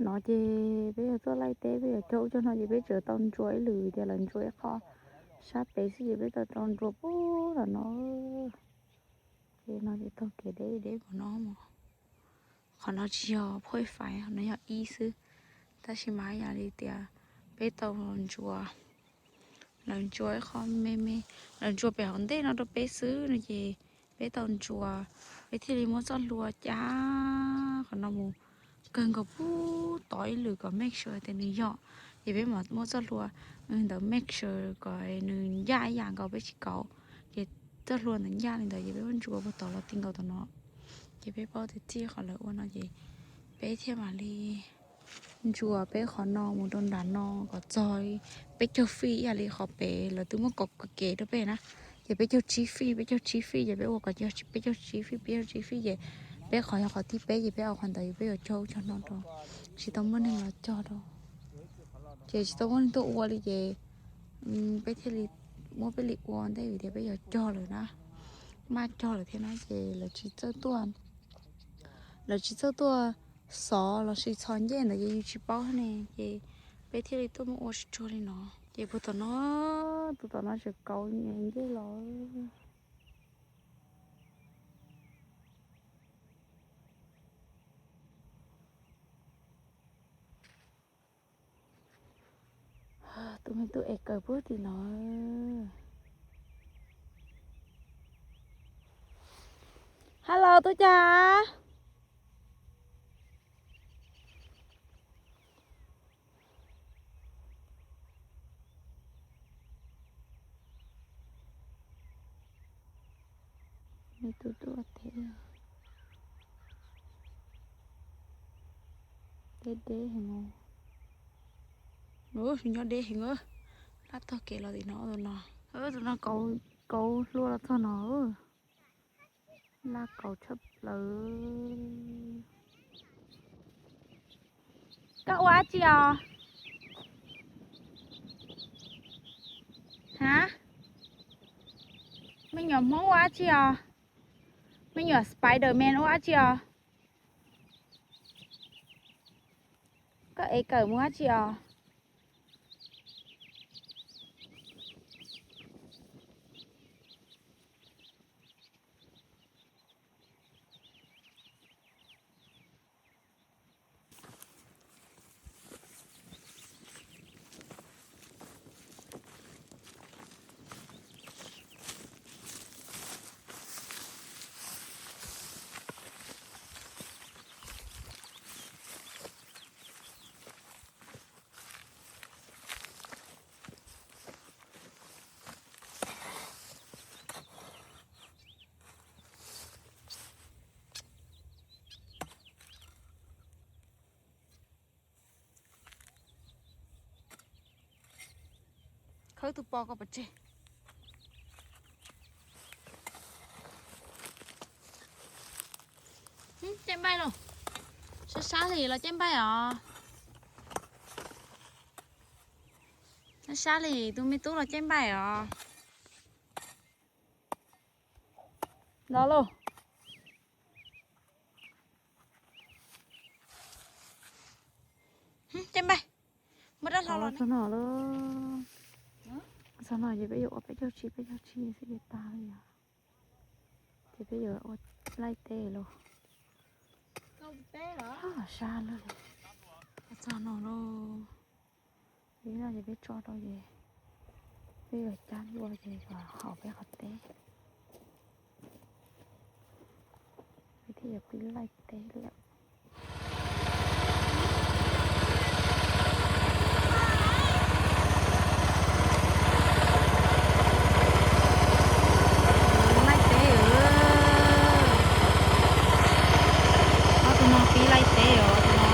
No ces peb yuav tuaj laij teb, peb yuav cog ub cog no ces peb tseem tau ntsuas ib lwm tias lawv ntsuas ib qho sab pem xwb ces peb tau tau ntsuas pub los no. Ces no ces taug kev deb deb npaum no mus. Qhov no tsis yog phooj ywg faiv, qhov no yog ib xwb, tab sis mas yam li tias peb tau ntsuas, lawv ntsuas ib qho me me, lawv ntsuas pem hauv ntej no rau peb xwb no ces peb tau ntsuas, peb thiaj li muab txoj hlua cab qhov no mus kawg nkaus pub tod ib lwm kom make sure tias nws yog, ces peb mam muab txoj hlua ntawd make sure kom nws ncaj ib yam nkaus peb tsis kauv, ces txoj hlua ntawd ncaj li ntawd ces peb muab ntsuas puag tod los ti nkaus tom no, ces peb paub tias txij qhov lawv ua no ces peb thiaj mam li ntsuas peb qhov no mus rau nram no kom txog peb caug feet ib yam li qhov pem lawv twb muab kaum kev rau peb na. Ces peb caug tsib feet, peb caug tsib feet ces peb ua kom peb caug tsib feet, peb caug tsib feet ces peb qhov yog qhov thib peb ces peb ua qhov ntawd, peb yuav cog ub cog no rau, tsis tau muaj neeg los cog rau. Ces tsis tau muaj neeg tuaj ua li ces peb thiaj li muab peb li ua ntej vim tias peb yuav cog lawm na, maj cog lawm thiab na ces lawv tsis txawj tuaj, lawv tsis txawj tuaj xov los sis txhos ncej ntawd ces yus tsis paub ne, ces peb thiaj li tuaj muab ua tsuag tsuag li no. Ces puag tom no, tus tom no tseem kauv nyias ncej los. Tus me tub es kawm puag tim no. Hello, tub cas? Me tub tuaj teb, deb deb heev. Ub, nyob deb heev. Laj tog kev los tim no, tus no, tus no kauv hlua los txog no. Laj kauv tshaj plaws. Koj ua dab tsi os? Ha? Me nyuam Hmoob ua dab tsi os? Me nyuam Spider-Man ua dab tsi os? Koj ev kawm mus dab tsi os? Khawb tus pos ko pov tseg. Caij npaij lauj. Sab sab li los caij npaij os. Sab sab li tus me tub los caij npaij os. Los lauj. Caij npaij. Muaj dab hlau los txog no lawm. Txog no ces peb yuav ua peb caug tsib peb caug tsib xwb ces tag li os. Ces peb yuav ua laij teb los. Sab lawm. Txog no lauj. Peb no ces peb tso rau ces peb yuav cab ua ces kom haum peb qhov teb. Peb thiaj yuav pib laij teb lawm. Laij teb. Ob tug no pib laij teb os tus no.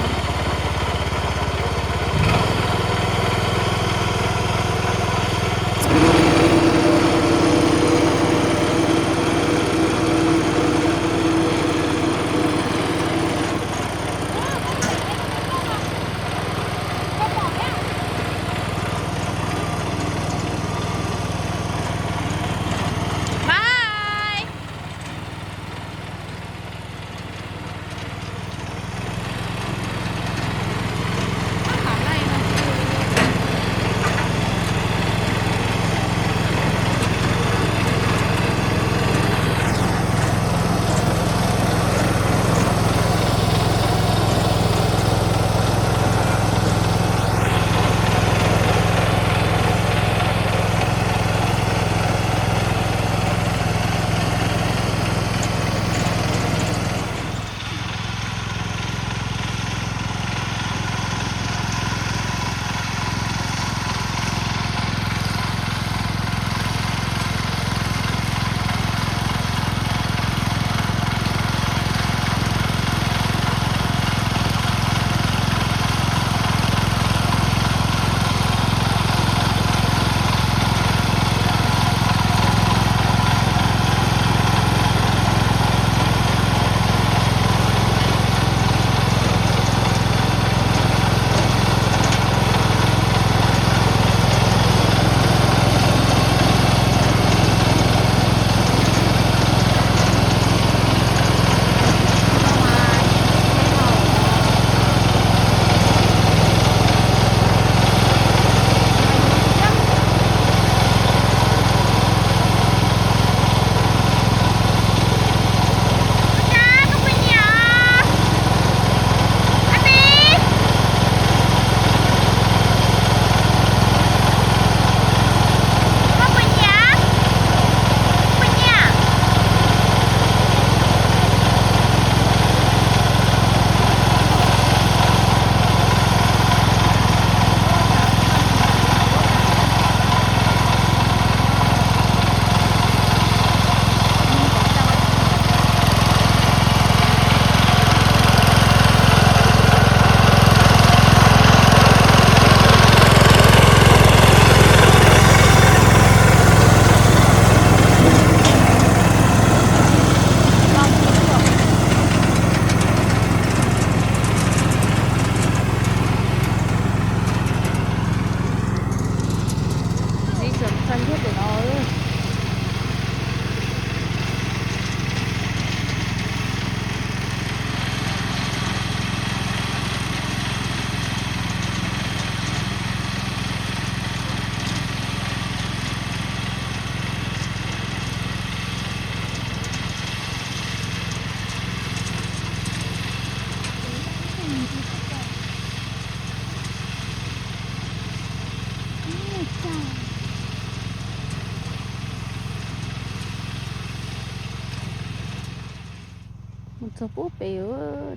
Txog pub pem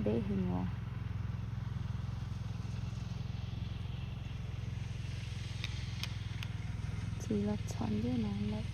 deb heev os. Txiv los txhom ntiaj no lawm.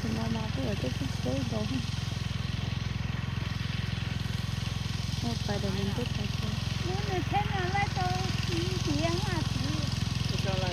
Tus no mas kuj yog tej tsheb tsheb ntau. Ua pais daim ntiaj teb pais tso. Nws tsheb no laij tau ntiav na txiv. Nws ntiav na.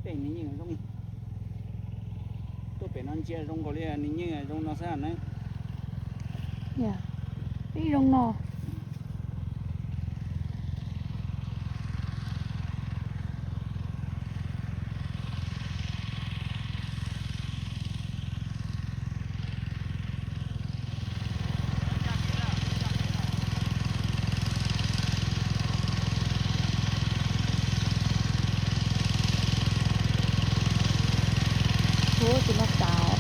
Tej nws yeej zoo, tuaj pem no ntsia zoo nkaus li nws yeej zoo no xwb na. Ib zoo no. Ua tus no tau.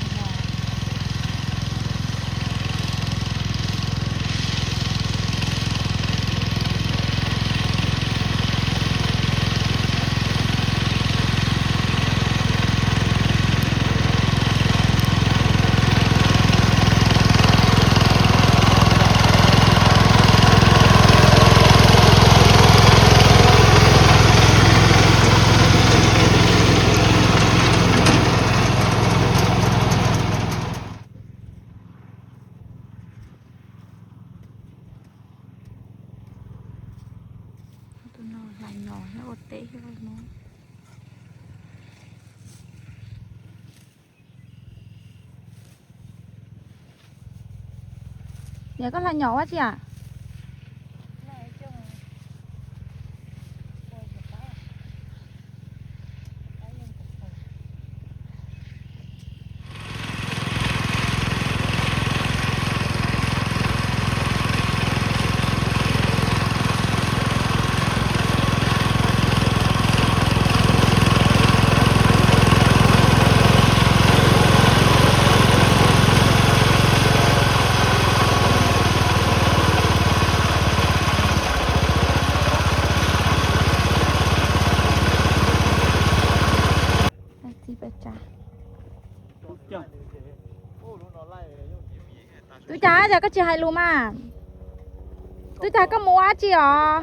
Tus no hlais nyom thiab ua teb thiab no. Niam, koj hlais nyom ua tsi am? Txiv pais tsa. Tub Cas, cas koj tsis hais lus mas? Tub Cas, koj mus ua dab tsi os?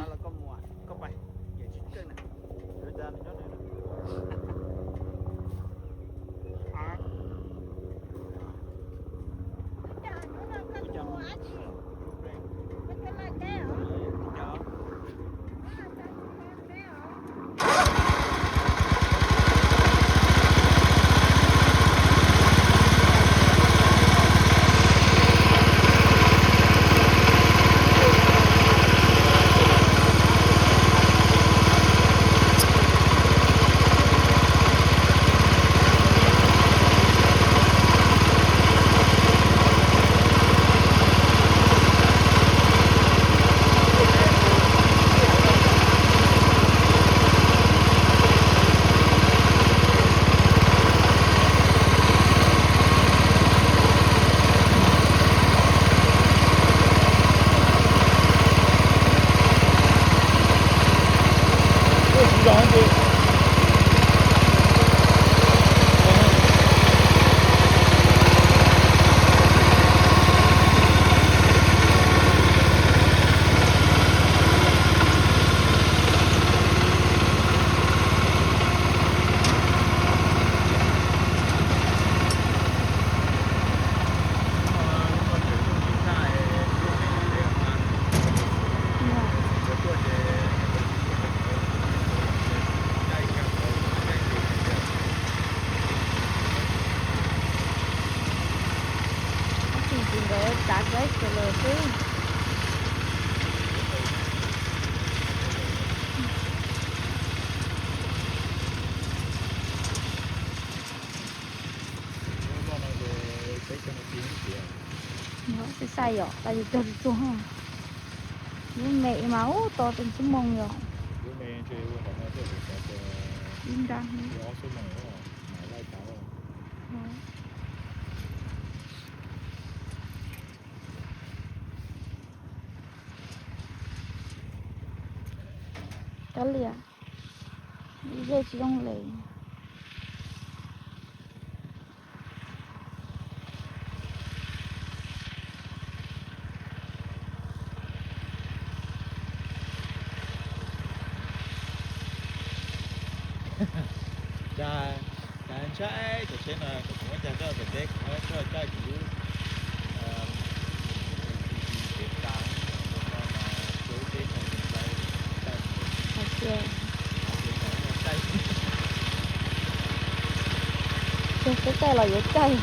Txav txav lawm xwb. Xav xav yom, tas yus cog tsis tsuag. Lub me mas ub to tsis moo yom. Ib nrab. Kav liam, zej tsis zoo li. Cas, cas ntshai cov tsheb no, kuv muab cog txog tom teb, kuv muab txog caij kuv lub cev tas, ua no mas tsuas ib teb chaws tsis ntshai caij. Tsuas teb caij los yuav caij.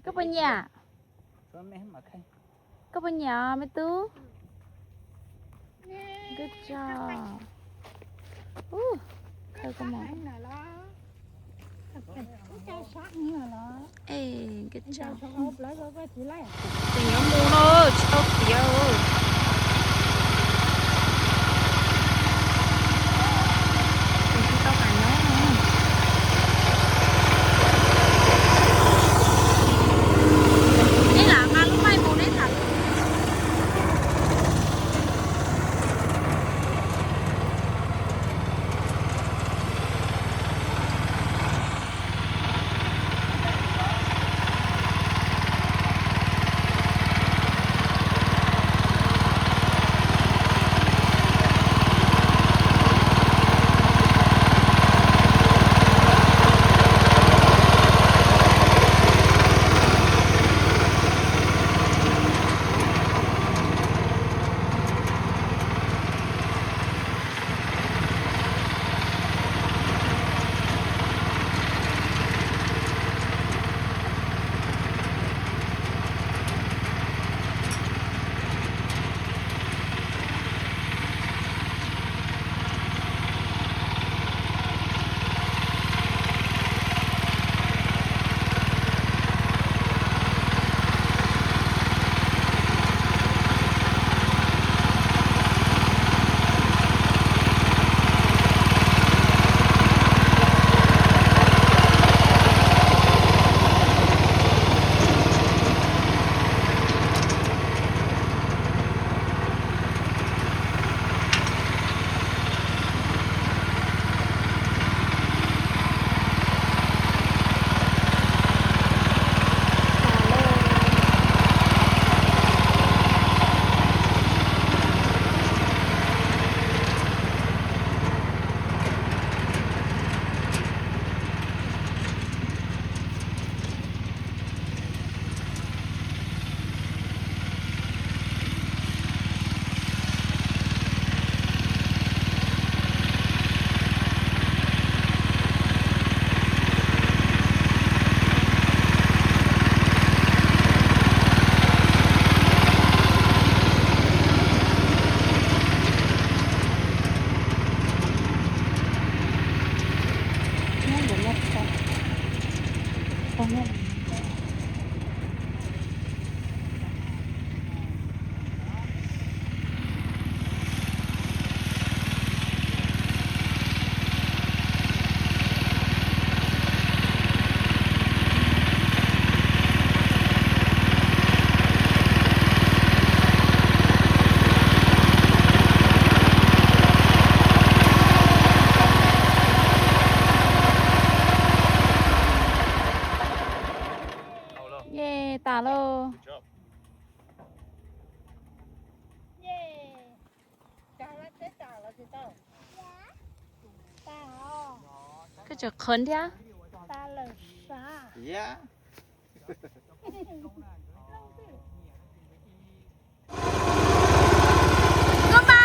Koj puas nyiam? Koj puas nyiam me tub? Good job. Good job. Tseem yuav mus no tsis tau tiav. Tseem tsis tau kam nyob no. Neb lam nqa lub maij mus neb tham lus. Tseem qhuav ntiab. Goodbye.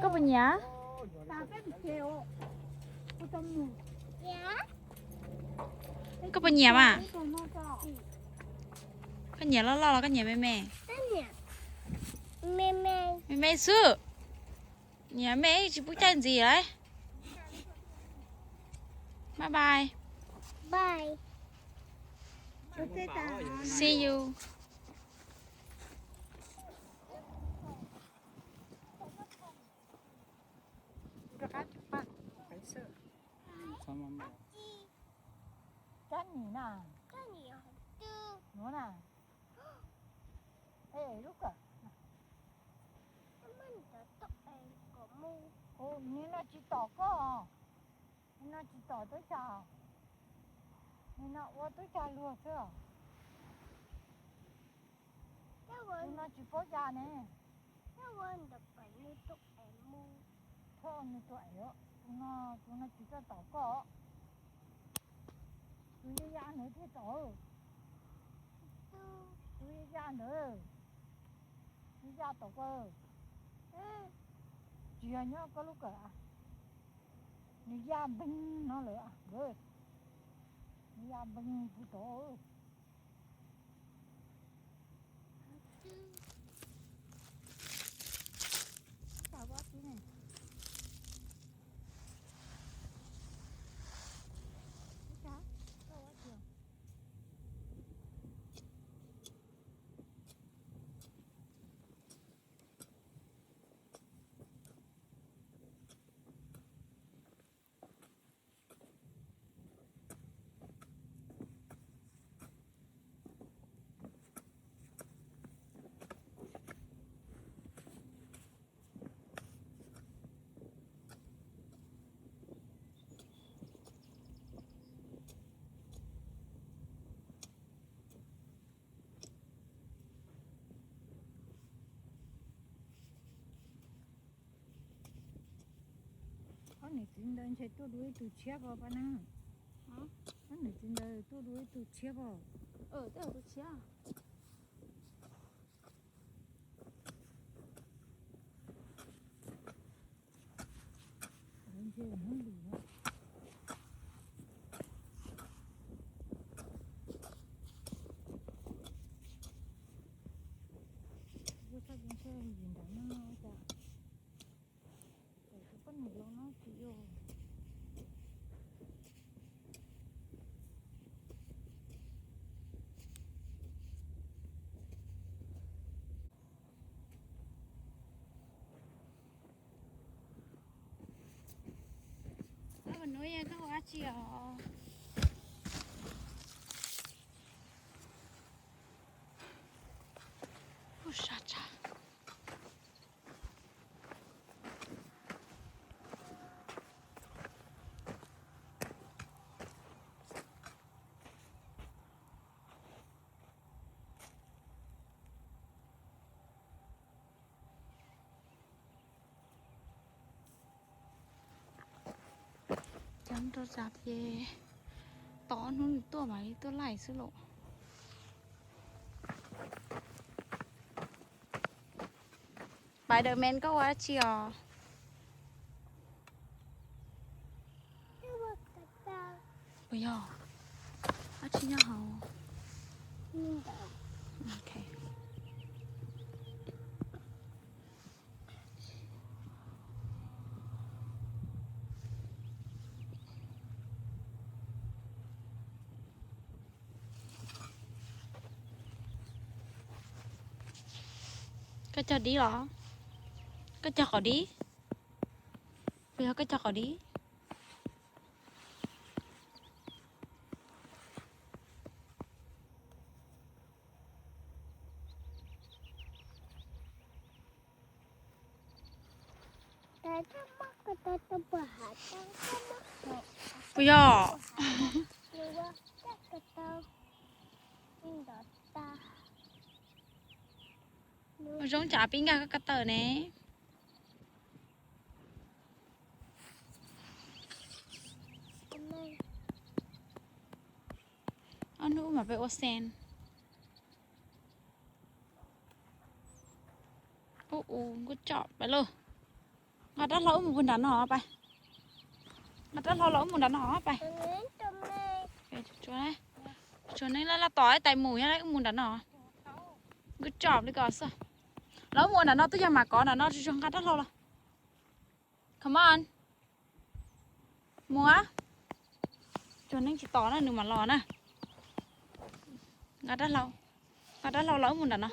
Koj puas nyiam? Koj puas nyiam mas? Koj nyiam loj loj los koj nyiam me me? Me me xwb. Nyiam me tsis pub caij ntxiv lawm. Bye bye. See you. Kab nim na. Nuav na. Lub kawm. Nim no tsis tom koj. Nim no tsis tom tub xya. Nim no ua tub xya luag xwb. Nim no tsis paub ya ne. Thov nws tus ev, tus no, tus no tsis txawj tom koj. Tus ya ya ntawd thiaj tom. Tus ya ya ntawd, tus ya tom koj. Tsis yog nyob koj lub kawm. Nws ya npeeg no lawm. Nws ya npeeg puag tod. Ob niam txiv ntawd ntshe tuaj dua ib tug tshiab pov pab na. Ob niam txiv ntawd tuaj dua ib tug tshiab pov. Tus tshiab. Poj niam los no tsis yog. Koj ua dab tsi os? Ub, sab tshaj. Cov rau zas ces tom hnub nws tuaj mas li tuaj laij xwb lauj. Spiderman koj ua dab tsi os? Puas yog? Dab tsi nyob hauv? Koj cog dib los? Koj cog qaum dib? Puas yog koj cog qaum dib? Puas yog? Zoo cas pib nkag koj ko taw ne. Ob hnub mam peb ua xees. Ub, ub, kuj tsom peb lauj. Nqa rab hlau wb mus nram no pais. Nqa rab hlau los wb mus nram no pais. Tsuas neeb laj laj tos ib tais mus, wb mus nram no. Good job li ko xwb. Los wb mus nram no twb yog mam kov nram no tsuas tsuas nqa rab hlau los. Come on. Mus a. Tsuas neeb tsis tos na nws mam los na. Nqa rab hlau, nqa rab hlau los wb mus nram no.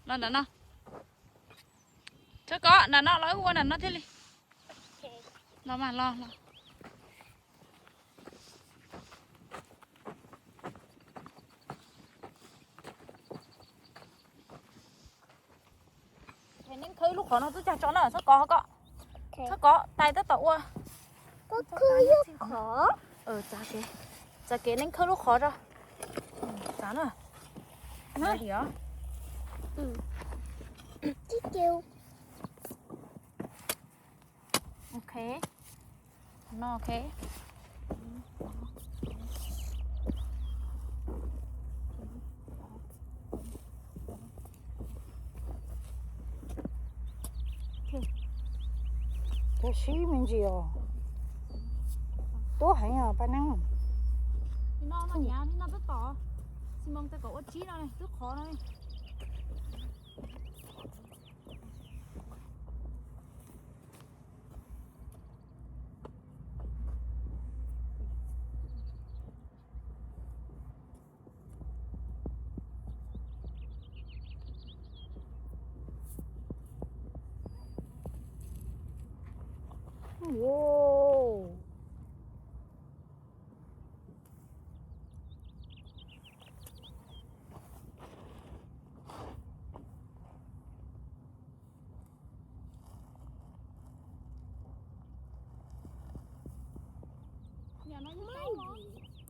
Los nram no. Txhob kov, nram no los wb ua nram no thiaj li. Los mas los los. Neeb khawb lub qhov no tub cag tso na, txhob kov, txhob kov, tais tab tom ua. Txav kev, neeb khawb lub qhov tso. Txav na. Ok. No ok. Cov sib me ntsis os. Tuab heev os paj neeb. Li no no niam, li no twb tom. Xi Moos tes kom ua tsib no ne, twb qhov no ne.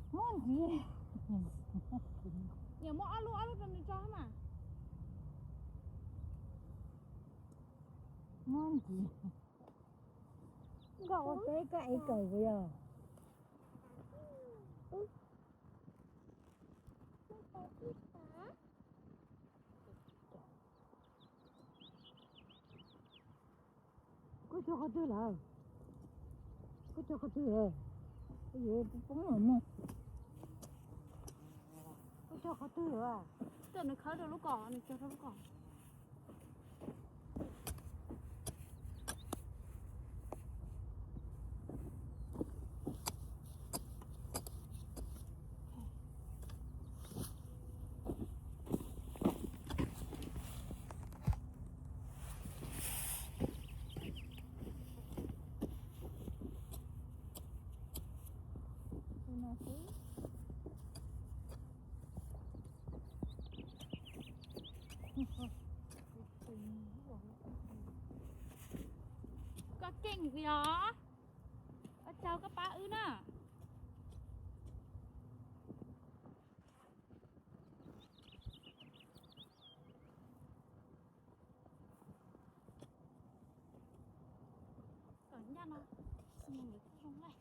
Muaj ntsis. Niam muab ob lub ob lub rau nws tso mas. Muaj ntsis. Nkauj ua teb koj ev kawm kuv yog. Koj cog qhov twg lawm? Koj cog qhov twg lawm? Yuav poob los mas. Koj cog qhov twg lawm? Twb nws khawb rau lub kom, nws cog rau lub kom. Koj keej yog. Ua tsaug koj pab wb na. Kom ncaj no, mus lawv kuj zoo lawm.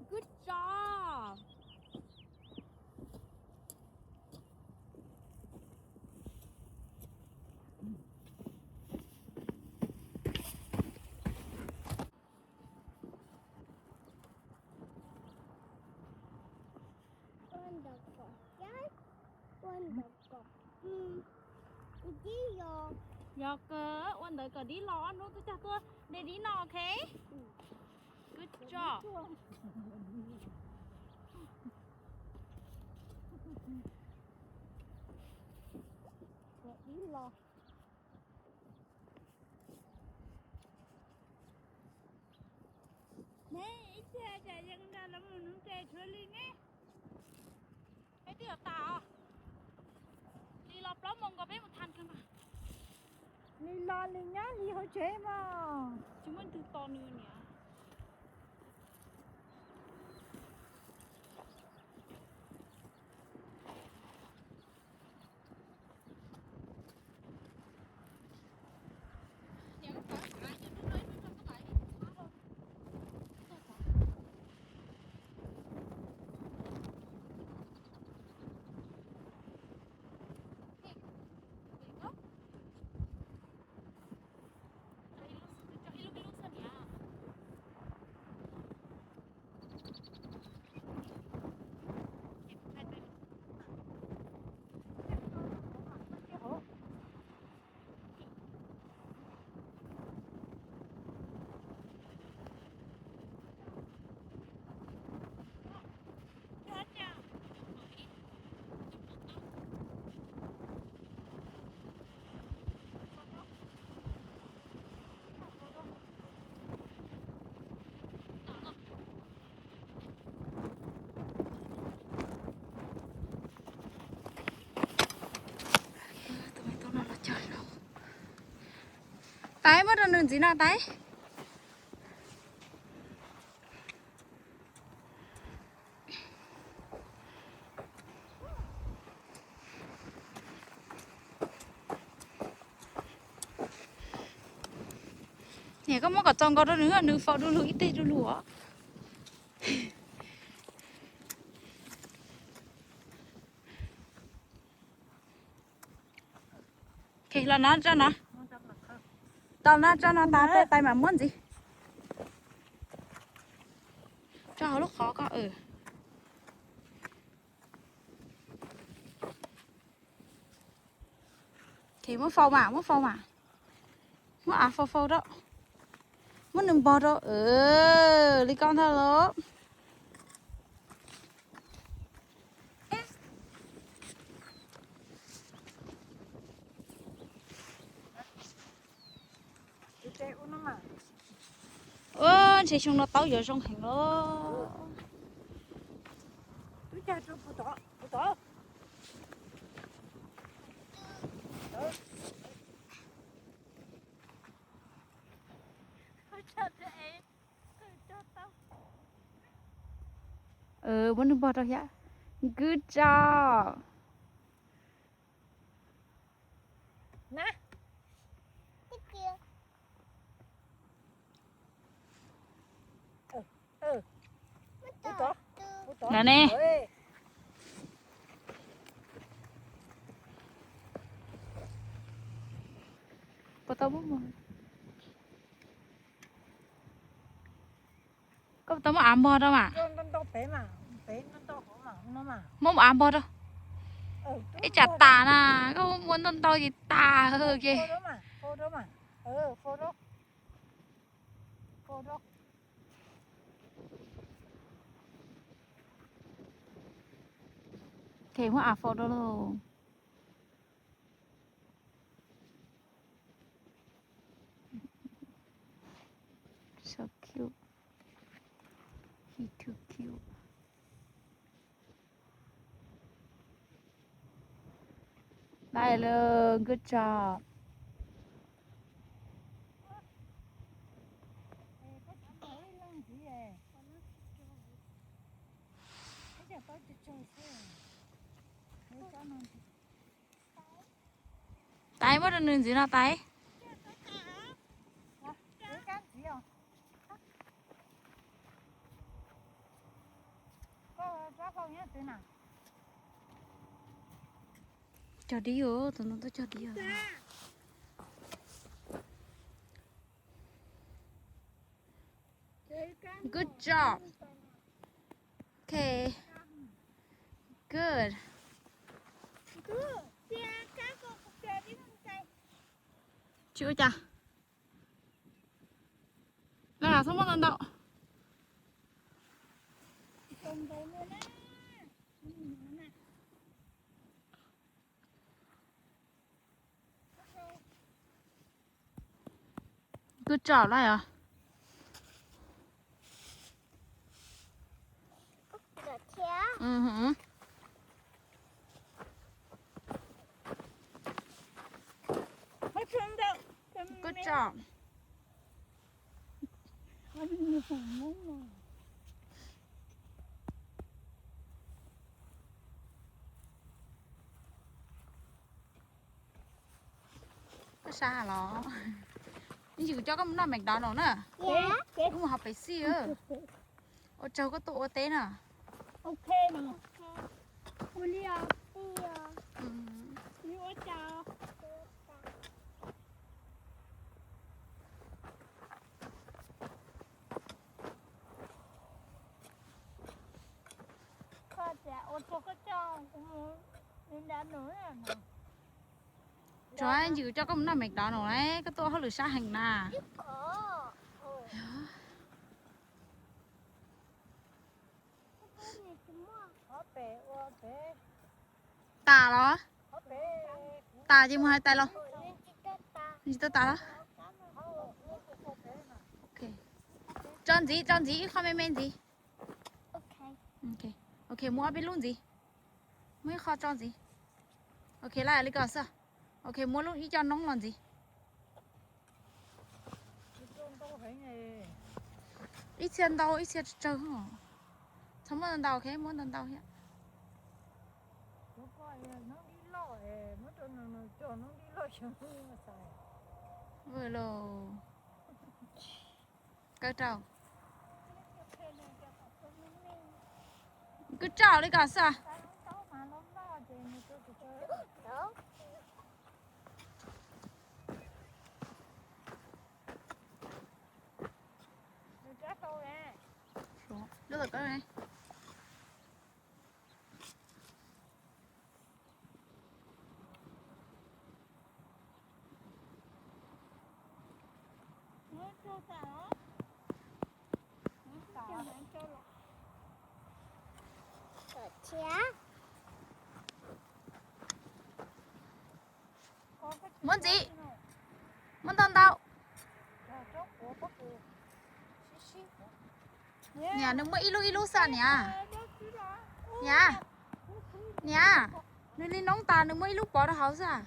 Good job. Ua ntawd kom dib los. Yog kawg, ua ntawd kom dib los, ob hnub twb cog tuaj de dib no, ok? Good job. Kom dib los. Ne, ib txhia cas yeej nrog lawv mus nuv tes tshuav li ne. Peb twb yuav tas os. Li los plaub moos nkaus peb mus tham kawg mas. Li los li nyob li hauv tsev mas. Tsis muaj twg tos nws niam. Tais, muab rau nws ntxiv no Tais. Niam, koj muab kom txaus nkaus rau nws, nws faus du lug ib teg du lug os. Los no tso no. Los no tso no tas, Tais mam muab ntxiv. Tso hauv lub qhov ko. Muab faus mas, muab faus mas. Muab av faus faus rau. Muab nws npog rau. Li ko ntag los. Ua, ntshe xyoo no taub yuav zoo heev los. Muab nws npog rau thiab. Good job. Los ne. Puas tau muab, koj puas tau muab av npog rau mas? Muab av npog rau. Ib tsam tas na, koj muab ntau ntau ces tas ke. Muab av faus rau lauj. So cute. He too cute. Dai lawm, good job. Tais, muab rau nws ntxiv no Tais. Cog dib, tus no tuaj cog dib. Good job. Okay. Good. Tsis ua cas. Los txhob muab ntau ntau. Good job lawm os. Good job. Koj sab los? Ib ntsis kuv coj koj mus noj McDonald na. Wb mus hauv pem xij. Ua tsaug koj tuaj ua teb na. Tsuav ib ntsis kuv coj koj mus noj McDonald na, koj tuaj hauj lwm sab heev na. Tas los? Tas ces mus hais tas los. Tsis tau tas los? Tso ntxiv, tso ntxiv, ib qho me me ntxiv. Ok, muab ob peb lub ntxiv. Muab ib qho tso ntxiv. Ok, lawm li ko xwb. Ok, muab lub ib co noob los ntxiv. Ib txhia ntau ib txhia tsawg. Txhob muab ntau ntau, muab ntau ntau thiab. Vwm lauj. Kaw rau. Kuj tsaug li ko xwb. Lub tom kawb ne. Muab ntxiv, muab ntau ntau. Niam, nws muab ib lub ib lub xwb niam. Niam, niam, nws li noob tas nws muab ib lub pov rau hauv xwb.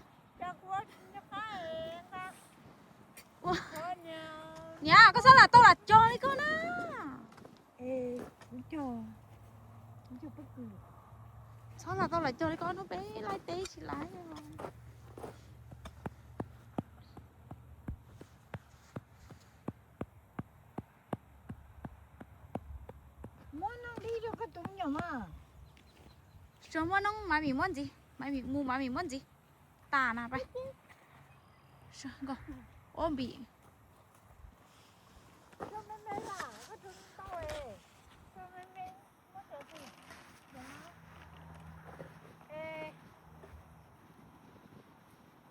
Niam, koj txhob lam tau lam cog li koj na. Txhob lam tau lam cog li koj, hnub peb laij teb tsis laij. Muab noob dib rau koj tus me nyuam mas. Tsuas muab noob, Maiv Mim muab ntxiv, Maiv Mim mus, Maiv Mim muab ntxiv. Tas na pab. Ob npim.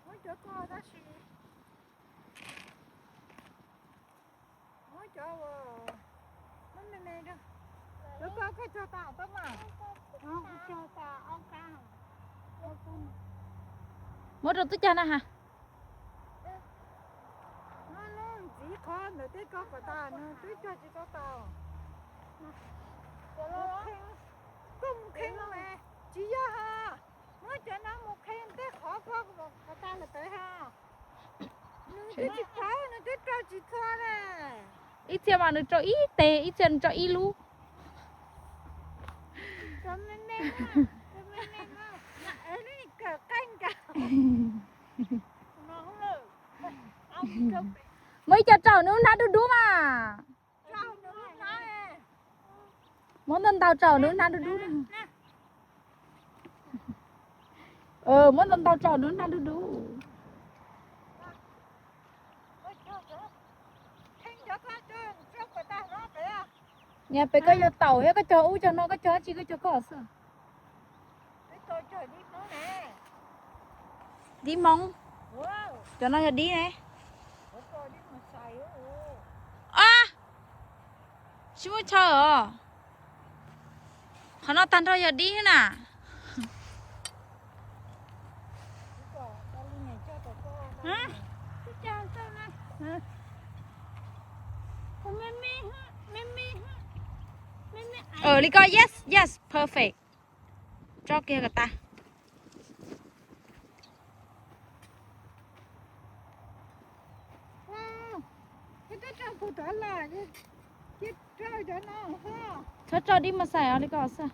Muab cov ko tab sis muab cov uas muab me me rau. Cov ko koj cog tas tau mas. Cog tas ob kab. Muab rau tub cag na ha. Ntxiv qhov ntawm tej ko kom tas, nws twb cog tsis tau tas. Koj mus khee los tsis yog ha. Muab cov no mus khee tej qhov ko kom tas lawm tawv ha. Nws twb tsis paub, nws twb rau tsis txhua na. Ib txhia mas nws rau ib teg, ib txhia nws rau ib lub. Muab ib co rau nws lub hnab dub dub mas. Muab ntau ntau rau nws lub hnab dub dub na. Muab ntau ntau rau nws lub hnab dub dub. Niam, pem koj yog taum thiab koj cog ub cog no, koj cog dab tsi koj cog koj xwb. Dib Hmoob. Cov no yog dib ne. A, tsis muaj chaw os. Qhov no tag nrho yog dib na. Li ko, yes, yes, perfect. Tso kiag kom tas. Txhob tso dib mas xais os, li ko xwb.